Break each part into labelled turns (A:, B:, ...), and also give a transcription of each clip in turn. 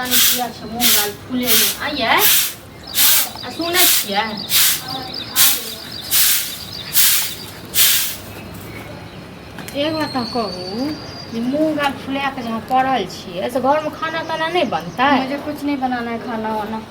A: पता नहि किया छै मुँह गाल फूले नहि आइए आ सुनै छियै। एक बात अहाँ कहू जे मुँह गाल फुला कऽ जे अहाँ पड़ल छियै से घरमे खाना ताना नहि बनतै?
B: मुझे कुछ नहीं बनाना है खाना वाना।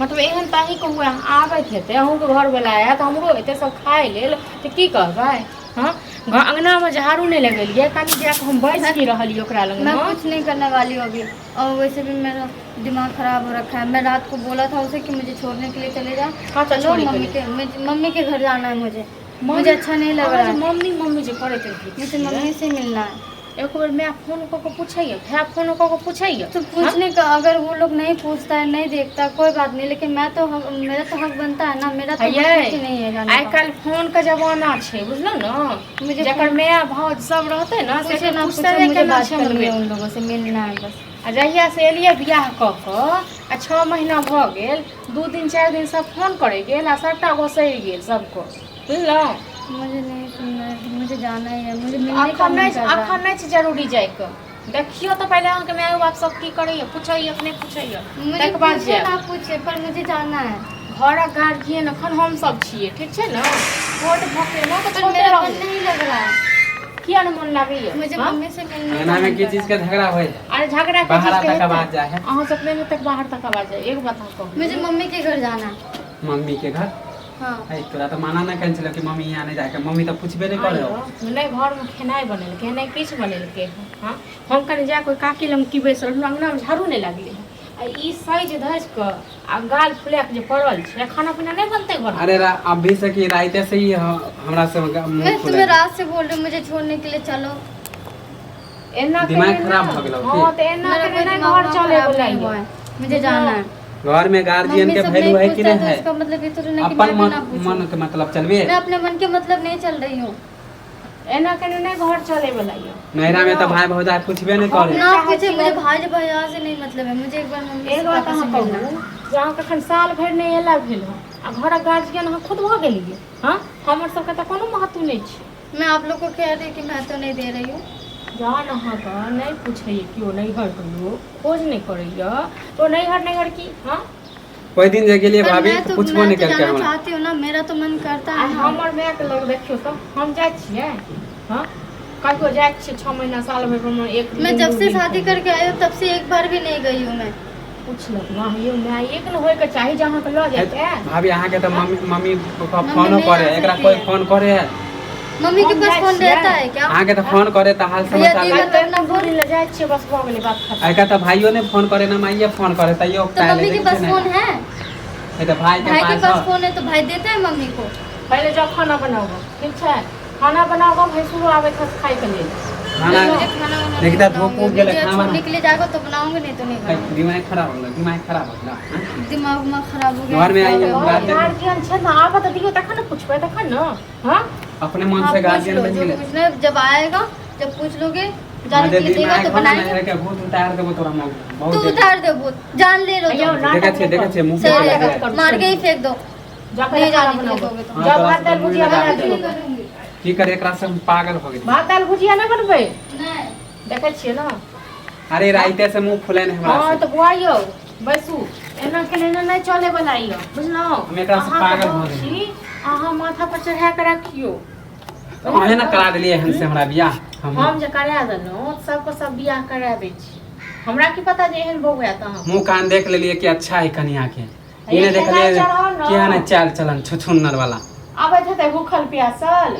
A: मतलब एहन तऽ अहीँ कहू, आबैत हेतै अहूँके घरवला आयत, हमरो एतै सब खाय लेल, तऽ की कहबै? हँ, अङ्गनामे झाड़ू नहि लगेलियै, कनि जाकऽ हम बैस की रहलियै ओकरा लग।
B: मैं कुछ नहीं करने वाली हूँ अभी, और वैसे भी मेरा दिमाग खराब हो रखा है। मैं रात को बोला था उसे कि मुझे छोड़ने के लिए चले जा।
A: कहाँ
B: चलो
A: छोड़ने के
B: मम्मी
A: लिए?
B: के, मम्मी के घर जाना है मुझे, मुझे अच्छा नहीं लग रहा
A: अहाँ जे
B: है।
A: मम्मी मम्मी जे करैत रहै
B: मुझे
A: छियै,
B: मम्मी से मिलना है।
A: एक बेर my phone कऽ कऽ पूछैए, भाय फोन कऽ कऽ पूछैए?
B: तो पूछने का अगर वो लोग नहीं पूछता है, नहीं देखता, कोई बात नहीं, लेकिन मैं तो मेरा तो हक बनता है ना, मेरा तो हक है कि नहीं है जाने
A: आइ
B: का?
A: काल्हि फोनके जमाना छै, बुझलहुँ ने?
B: मुझे
A: जकर माय भाउज सब रहतै ने से
B: पूछे ना
A: पूछते
B: पूछे,
A: नहि
B: मुझे
A: केना
B: बात
A: छै
B: करनी
A: हमर
B: है, उन लोगों से मिलना है बस।
A: आ जहिया से एलियै बियाह कऽ कऽ आ 6 महीना भऽ गेल, 2 दिन 4 दिन सब फोन करै गेल आ सबटा घोसरि गेल सबके, बुझलहुँ?
B: मुझे नहीं सुनना है, मुझे जाना ही है, मुझे मिलने का
A: अखन
B: मन
A: नहि
B: कर रहा है।
A: अखन नहि छै जरूरी जाइके। देखियौ तऽ पहिले अहाँके माय बाप सब की करैया, पूछैया कि नहि पूछैया,
B: मुझे
A: तकर बाद
B: पूछे
A: जायब।
B: ना पूछे, पर मुझे जाना है।
A: घरक गार्जियन अखन हम सब छियै, ठीक छै ने? छोट भऽ के ने तऽ
B: पर
A: छोटे
B: मेरा
A: रहू।
B: मन नहीं लग रहा है।
A: किया नहि मन लागैया?
B: मुझे
A: हाँ?
B: मम्मी से मिलने का
C: अंगना में
B: मन
C: की
B: कर
C: चीज
B: रहा
C: के झगड़ा होय है?
A: अरे झगड़ा के
C: बाहर
A: चीज के
C: तक
A: हेतै?
C: आवाज जाय है।
A: अहाँ सब नहि तक बाहर तक आवाज जाय। एक बात अहाँ कहू।
B: है। मुझे मम्मी के घर जाना है।
C: मम्मी के घर?
B: हाँ।
C: है तोरा तऽ माना नहि केने छलौ कि मम्मी यहाँ नहि जाके, मम्मी तऽ पुछबे नहि करे।
A: आइयो, नहि घरमे खेनाइ बनेलकै, नहि किछु बनेलकै। हँ, हम कनि जा कऽ काकी लग की बैसल रहलहुँ, अङ्गनामे झाड़ू नहि लागलै हँ। आ ई सजि धजि कऽ आ गाल फुला कऽ जे पड़ल छै, खाना पीना नहि बनतै घरमे?
C: अरे अभी से कि राइते से ही हमरा से मुँह
B: मैं
C: फुला
B: तुम्हें रात से बोल रही हूँ मुझे छोड़ने के लिए चलो।
A: एना
C: दिमाग
A: केने
C: खराब
A: ना।
C: भऽ गेलौ
A: हँ
C: की?
A: तऽ एना
B: मेरा
A: केने
B: कोई
A: नहि
B: दिमाग
A: घर
B: उमाग
A: चलै
B: खराब
A: वला
B: नहीं हुआ
A: यऽ।
B: है, मुझे जाना है।
C: घर में गार्जियन
B: मम्मी
C: के
B: सब
C: वैल्यू
B: नहीं
C: है कि
B: पूछता
C: नहीं
B: तो
C: है?
B: उसका मतलब ये थोड़ी ना कि
C: अपन
B: मैं भी
C: मन
B: ना पूछूं।
C: मन के मतलब चलबे।
B: मैं अपने मन के मतलब नहीं चल रही हूँ।
A: एना केने नहि घर चलै वला यऽ।
C: नैहरा में तऽ भाई भौजाई पूछबे नहीं करे।
B: ना
A: चाहे
B: पूछे,
A: छी
B: मुझे भाई भैया से नहीं मतलब है, मुझे एक बार मम्मी
A: एक
B: से
A: बात
B: पापा से
A: अहाँ
B: मिलना
A: कहू
B: है।
A: जे अहाँ कखन साल भरि नहि अयला भेल हँ आ घरक गार्जियन अहाँ खुद भऽ गेलियै? हँ, हमर सबके तऽ कोनो महत्व नहि छै।
B: मैं आप लोग को कह रही कि मैं तो नहीं दे रही हूँ।
A: जहन अहाँके नहि पूछैए केओ, नैहरके लोक खोज नहि करैए, तऽ नैहर नैहर की? हँ,
C: ओहि दिन जे गेलियै
B: पर
C: भाभी
B: मैं तो
C: पूछबो
B: मैं
C: नहि
B: तो
C: केलकै
B: जाना
C: हमरा।
B: चाहती हूँ ना, मेरा तो मन करता
A: आ
B: है ना।
A: हमर मायके लग देखियौ तऽ हम जाइ छियै? हँ, कहियो जाइ छियै 6 महीना साल भरि पर एक
B: मैं
A: दिन
B: जब
A: दू
B: से
A: दिन
B: शादी
A: के।
B: करके आई हूँ तब से एक बार भी नहीं गई हूँ मैं।
A: पुछलक ने यौ, मायके ने होइके चाही जे अहाँके लऽ जाइते।
C: भाभी, अहाँके तऽ मम्मी मम्मी पापा
B: मम्मी
C: फोनो
B: नहीं
C: करे,
B: आ
C: एकरा
B: सकती
C: कोई
B: है।
C: फोन करे है?
B: मम्मी के
A: हम
B: पास
A: जाइ
B: फोन
A: छियै।
B: रहता है क्या?
C: अहाँके तऽ फोन करे तऽ हाल
B: भैया
C: समाचार
B: दी
C: ले।
B: मतलब ना
A: दू
B: बोल।
A: दिन लए जाइ छियै, बस भऽ गेलै बात खतम।
C: आइका तऽ भाइयो नहि फोन करे ना माइये फोन करे, तैयो
B: तो मम्मी के पास फोन है?
C: है तऽ भाई के
B: भाई के
C: पास
B: पास
C: है।
B: फोन है तो भाई देता है मम्मी को?
A: पहिले जाउ खाना बनाउ, ठीक छै? खाना बनाउ, भैंसुरो आबैत हत खाइके लेल।
C: खाना
B: मुझे खाना वाना
C: देखि
B: नहीं
C: तऽ धूप
B: बनाऊंगी।
C: उग गेलै,
B: मुझे
C: खाना
B: छोड़ने
C: बना।
B: के लिए जाएगा तो बनाऊंगी, नहीं तो नहीं बनाऊंगी।
C: दिमाग खराब हो गेल, दिमाग खराब हो गेल, हाँ?
B: दिमाग उमाग खराब हो गया,
C: घर में
B: क्या हो
C: आइए,
B: गया?
C: रात में।
A: गार्जियन छै ने, आबऽ तऽ दियौ, तखन ने पुछबै, तखन ने। हँ,
C: अपने मन
B: हाँ
C: से
B: पूछ
C: गार्जियन
B: लो
C: बनि
B: जो
C: गेलै।
B: पूछना है, जब आएगा, जब पूछ लोगे, जाने
C: जे
B: के लिए देगा
C: दिमाग
B: तो
C: हो ने
B: बनाएंगे।
C: नैहर के भूत उतार देबो तोरा मुँह बहुत
B: तू
C: देर।
B: उतार दे भूत, जान ले लो
A: यौ,
B: तुम।
A: नाटक
C: देखै छियै
A: नहि
C: देखै
A: करू।
C: छियै मुँह
B: सही
C: पे
B: रहेगा,
C: लगा।
B: मार के ही फेंक दो।
A: जाउ पहिले
B: नहीं
A: खाना
B: जाने के लिए
A: बनाउ।
B: दोगे तो।
C: हाँ,
A: जाउ
C: तोरा
A: भात दालि
C: से
A: भुजिया
C: मुँह
A: बना
C: लगा।
A: दियौ।
B: करूंगी।
C: की करे, एकरा से हम पागल हो गेलियै।
A: भात दालि भुजिया नहि बनबै?
B: नहीं।
A: देखै छियै ने।
C: अरे राइते से मुँह फुलेने हमरा
A: हँ
C: से।
A: तऽ बुआ यौ, बैसू। एना केने एना नहि चले वाला यऽ, बुझलहुँ?
C: हम एकरा से
A: अहाँके
C: पागल भऽ
A: बहू
C: गेलियै।
A: छी, अहाँ माथा पर चढ़ा कऽ रखियौ।
C: अहें ने करा देलियै एहन से हमरा बियाह। हम
A: हम जे करा देलहुँ, सबके सब बियाह करा दै छी। हमरा की पता जे एहन बहू हैत अहाँके।
C: मुँह कान देख लेलियै कि अच्छा है कनिया के, ई
A: हे
C: नहि
A: खेनाइ
C: देखलियै
A: चढ़ाउ ने।
C: केहन है चाल चलन छुछुन्नर वाला।
A: आबैत हेतै भूखल प्यासल।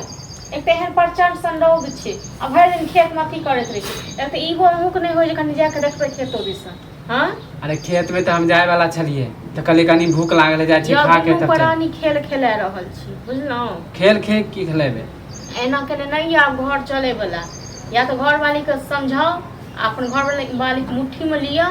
A: एक तऽ एहन प्रचंड सन रौद छै आ भरि दिन खेतमे अथी करैत रहै छै। एक तऽ इहो अहूँके नहि होइ जे कनि जा कऽ देखबै खेतो दिसन। हँ,
C: अरे खेत में तऽ हम जाय वाला छलियै तऽ कहलियै कनि भूख लागल है, जाइ छी
A: यौ,
C: खा के
A: दुनू
C: तब चल।
A: प्राणी खेल खेला रहल छी, बुझलहुँ?
C: खेल खेल की खेलेबै?
A: एना केने नहि आब घर चलैवला। या तऽ घरवालीके समझाउ आ अपन घरवाली वालीके मुट्ठीमे लिअ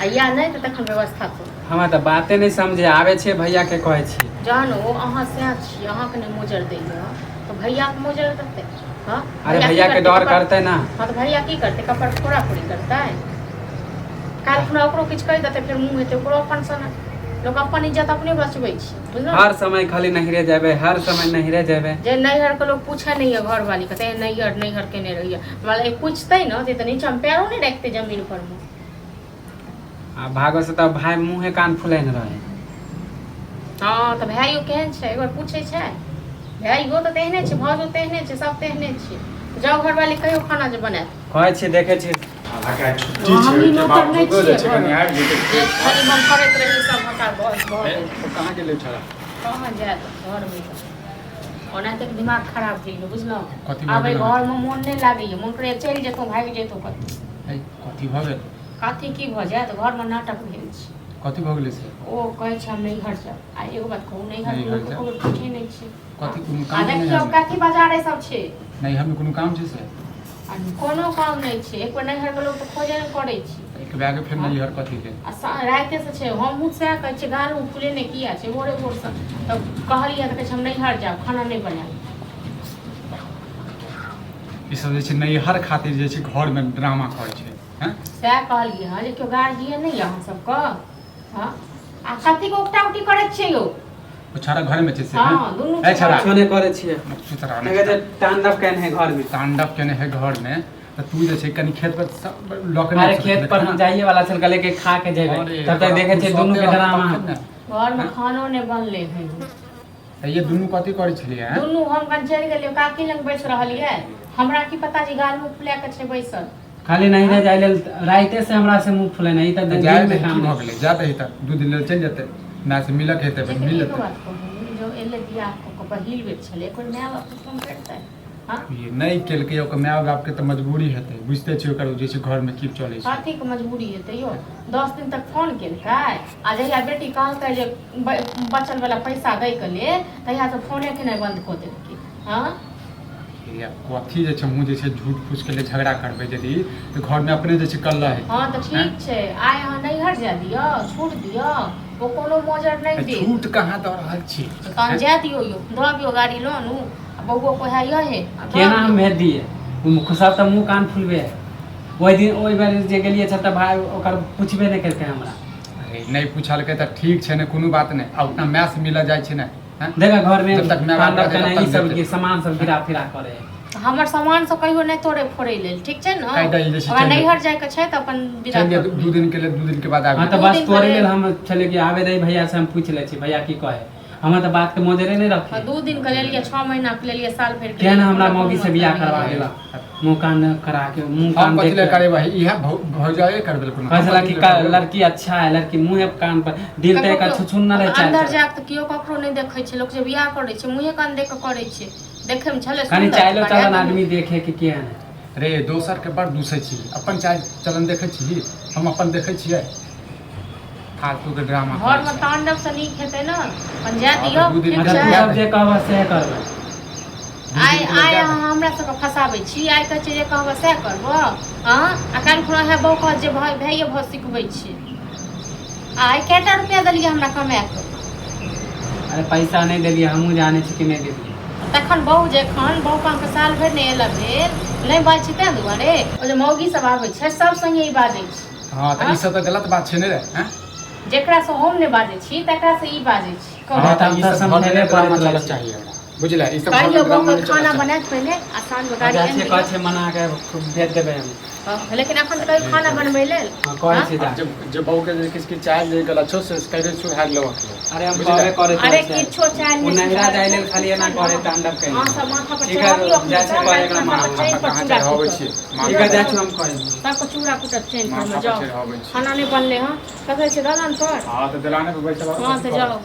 A: आ या नहि तऽ तखन व्यवस्था करू।
C: हमरा तऽ बाते नहि समझे आबै छै, भैया के कहै छी।
A: जहन ओ अहाँ सएह छी, अहाँके नहि मोजर दैया तऽ भैयाके मोजर देतै? हँ,
C: अरे
A: भैया की
C: भैया के
A: करतै?
C: डर
A: कपड़
C: करतै ना।
A: हँ, तऽ भैया की करतै? कपड़ फोड़ा फोड़ी करतै? काल्हि खुना ओकरो किछु कहि देतै, फेर मुँह हेतै ओकरो अपन सनक। लोक अपन इज्जत अपने बचबै छै, बुझलहुँ?
C: हर समय खाली नहिरे जेबै, हर समय नहिरे जेबै।
A: जे नैहरके लोक पूछै नहि यऽ घरवालीके, ते नैहर नैहर केने रहैया। हमरा पुछतै ने तऽ नीचाँमे पैरो नहि राखतै जमीन पर मे।
C: आ भागो से तऽ भाय मुँहे कान फुलेने रहे।
A: हँ तऽ भाइयो केहन छै एक बार पूछै छै? भाइयो तऽ तेहने छै, भाउजो तेहने छै, सब तेहने छै। जाउ घरवाली कहियो खाना जे बनायत।
C: कहै छियै देखै छियै।
D: हालांकि आइ छुट्टी छै,
A: हमही
D: ओहिके
A: नौकर नहि
D: बावजूदो जे
A: छियै
D: छै कनि
A: घरमे।
D: आबि जेतै
A: जे
D: खेत पर।
A: खाली मन करैत रही सब हटा बस भऽ
D: ए,
A: गेल।
D: ओ कहाँ गेलै छौड़ा?
A: कहाँ जायत घरमे, ओनाहिते दिमाग खराब भेल गेल बुझलहुँ।
D: कथी भऽ
A: आब एहि
D: गेल अहाँके?
A: घरमे मोन नहि लागैए, मोन करैए चलि जैतहुँ, भागि जैतहुँ कतहु।
D: है, कथी भऽ गेल?
A: कथी की भऽ जायत, घरमे नाटक भेल छै।
D: कथी भऽ गेलै से?
A: ओ कहै छै हम नैहर जायब। आ एगो बात कहू, नैहरके
D: नैहर
A: लोक
D: जायब?
A: एको बेर पूछै नहि छै।
D: कथी कोनो
A: आ
D: काम छै
A: देखियौ
D: नैहरमे?
A: कथी बाजारे सब छै।
D: नैहरमे कोनो काम छै से?
A: आ कोनो काम नहि छै, एक बेर नैहरके लोक तऽ खोजे नहि करै छै।
D: एक बैग फेर नैहर कथी के?
A: आ रातिसँ छै, हमहूँ सएह कहै छियै, गालमे फुलेने किया छै भोरे भोरसँ? तऽ कहलियै तऽ कहै छै हम नैहर जायब, खाना नहि बनायब।
D: ई सब जे छै नैहर खातिर जे छै घरमे ड्रामा करै छै हैं?
A: सएह कहलियै हँ जे केओ गार्जियन नहि यऽ अहाँ सबके? हँ, आ कथीके उकटा उकटी करै छियै यौ?
D: ओ छौड़ा घरमे छै से?
A: हँ, दुनू
D: ए छौड़ा।
C: किछो नहि करै छियै।
D: चुप रह।
C: कहै छै तांडव केने है घरमे।
D: तांडव केने है घरमे तऽ तू जे छै कनि खेत पर सब लऽ के
C: अरे खेत पर हम जाइए वाला छल, कहलियै कि खा के जेबै, तब तक देखै छियै दुनू के ड्रामा।
A: घरमे खानो नहि बनलै हन।
D: ये दुनू कथी करै छलियै हैं?
A: दुनू हम कन चलि गेलियै, काकी लग बैस रहलियै। हमरा की पता जे गाल मुँह फुला के छै बैसल।
C: खाली नैहरे जाय लेल राइते से हमरा से मुँह फुलेना ई तऽ
D: जाय
C: दिनमे
D: दही,
C: काम
D: की भऽ
C: नहि।
D: गेलै, जा दही तऽ 2 दिन लेल चलि जेतै, माय से मिलक हेतै
A: लेकिन
D: मिल
A: एगो
D: लेतै।
A: बात कहू, जो एलै बियाह कऽ कऽ पहिल बेर छलै, एक बेर माय बाप फोन करतै? हँ,
D: ई नहि केलकै, ओकर माय बापके तऽ मजबूरी हेतै, बुझिते छियै ओकर जे छै घरमे की चलै छै।
A: कथीके मजबूरी हेतै यौ? 10 दिन तक फोन केलकै आ जहिया बेटी कहलकै जे बचल वाला पैसा दैके लेल, तहिया से फोने केनाइ बन्द कऽ देलकै। हँ
D: या कथी जे छै मुँह जे छै झूठ फूस के लिए झगड़ा करबै यदि तऽ घरमे अपने जे छै कल्ला हेतै।
A: हँ तऽ ठीक छै, आइ अहाँ नैहर जाय दियौ, छूट दियौ, ओ कोनो मोजर नहि देत।
D: छूट कहाँ दऽ रहल छी?
A: तहन जाय दियौ यौ, दऽ अबियौ गाड़ी लऽ आनू आ बौओ को है यहे आ दऽ
C: केना हम
A: अबियौ।
C: भेज दिए? सब तऽ मुँह कान फुलबे है। ओहि दिन ओहि बेर जे गेलियै छल तऽ भाय ओकर पुछबे नहि केलकै हमरा।
D: अरे नहि पुछलकै तऽ ठीक छै ने, कोनो बात नहि। आ उतना माय से मिलऽ जाइ छै ने? हैं?
C: देखा घर में
D: जब तक माय बाप
C: तांडव
D: रहतै,
C: केना
D: तब
C: ई
D: तक
C: सब
D: देतै।
C: सामान सब गिरा फिरा करे है।
A: हमर सामान सब कहियो नहि तोड़े फोड़े लेल, ठीक छै ने?
D: काटि दै जे छै
A: ओकरा
D: चलि
A: नैहर जायके छै तऽ अपन विदा
D: चलि
A: करू।
D: जेतै 2 दिन के लेल, 2 दिन के बाद आबि
C: हँ तऽ
A: दू
C: बस
A: दिन
C: तोरे
A: के
C: लेल हम छलै कि आबे दही भैया से हम पूछि लै छी, भैया की कहे, हमरा तऽ बात के मोजरे नहि
A: हँ,
C: रखे।
A: 2 दिन के लेलियै, 6 महीना के लेलियै, साल भरि के
C: केहन
A: लेलियै,
C: हमरा
A: कोनो
C: मौगी से
A: मतलब
C: बियाह
A: नहि।
C: करवा देलक, मुँह कान करा के मुँह
D: हम
C: कान
D: कथी
C: देख
D: ले
C: के
D: करेबै? इएह भौजाए करबेलकै।
C: कहै छला कि लड़की अच्छा है, लड़की मुँहे कान पर दिल तऽ एकर छुछुन्नर है।
A: अंदर
C: चाल
A: जाके तऽ केओ ककरो नहि देखै छै। लोक जे बियाह करै छै मुँहे कान देख कऽ करै छै। देखै मे छलै
C: कनि
A: सुन्दर,
C: चाइलो
A: पर
C: चलन
A: आदमी-
C: आदमी देखे कि केहन है।
D: रे दोसर के बड़ दूसै छी, अपन चाल चलन देखै छी? हम अपन देखै छियै? फालतू के ड्रामा
A: घर
D: करै
A: मे
D: छै।
A: तांडव से नीक हेतै ने, अपन जाय
D: हँ,
A: दियौ।
D: तऽ दू दिन
A: ठीक
C: अच्छा
A: छै।
C: तू सब जे कहबह सएह करबै।
D: 2
A: आइ
D: दिन के लेल
A: आइ
D: जा
A: अहाँ
D: दही।
A: हमरा सबके फसाबै छी। आइ कहै छै जे कहबै सएह करबो। हँ, आ काल्हि खुना उएह बहू कहत जे भाय भाइये भऽ सिखबै छी। आइ कएटा रुपया देलियै हमरा कमाए कऽ?
C: अरे पैसा नहि देलियै, हमहूँ जानै छी कि नहि देलियै।
A: तखन बहु जखन बहु अहाँके साल भरि नहि एलक भेल नहि बाजै छी ताहि दुआरे ओ जे मौगी सब आबै छै सब संगे ई बाजै छै।
D: हँ तऽ ई सब तऽ गलत बात छै ने रे? हैं?
A: जेकरा से हम नहि बाजै छी तकरा से ई बाजै छी। कहू।
D: हँ
C: तऽ
D: तऽ
C: हम
D: ई
C: तऽ
D: सब घरमे
C: समझेबे
D: ड्रामा
C: करैत रहै
D: चलक
C: छी।
D: चाही हमरा, बुझले? ई सब घरमे
A: कहियौ
D: ड्रामा
A: बहुके
D: नहि चलक
A: खाना
D: चाही।
A: बनायत पहिले आ साँझमे गाड़ी
C: जाइ
A: आनि
C: छियै,
A: दियौ।
C: कहै छियै मना के भेज देबै हम।
A: हँ, लेकिन एखन तऽ कहियौ खाना बनबै लेल।
C: हँ कहै छियै जा।
D: जे जे बहू के जे किछु किछु चाहल जे गलत छौ से कहि सुधारि लेबऽ के लेल।
C: अरे हम
D: बुझले?
C: कहबे करैत
A: अरे
C: रहै छियै।
A: किछो चालि
C: ओ
A: नहि
C: नैहरा
A: सुधारै
C: जाइ
A: छै,
C: लेल खाली
A: ठीक
C: एना
A: छै
C: करे
A: ने?
C: तांडव
A: अहाँ
C: केने।
A: सब माथा पर
C: ठीक है,
A: चढ़ा दियौ
C: जाइ छियै
A: अपने
C: कहै एकरा
A: माथा
C: मना।
A: पर चैन
D: माथा
A: पर
D: पर कहाँ
A: चूड़ा
D: चढ़ाबै
A: कुटत।
D: छियै?
C: ठीक है
D: माथा
C: जाइ छियै हम कहै।
A: सबके चूड़ा कुटत चैन पर
D: माथा
A: मे।
D: पर
A: जाउ,
D: चढ़ाबै छियै।
A: खाना नहि बनलै हँ, कतऽ छै? दलान पर।
D: हँ तऽ दलाने पर बैसल
A: हँ
D: कथी
A: तऽ
D: करब?
A: जाउ।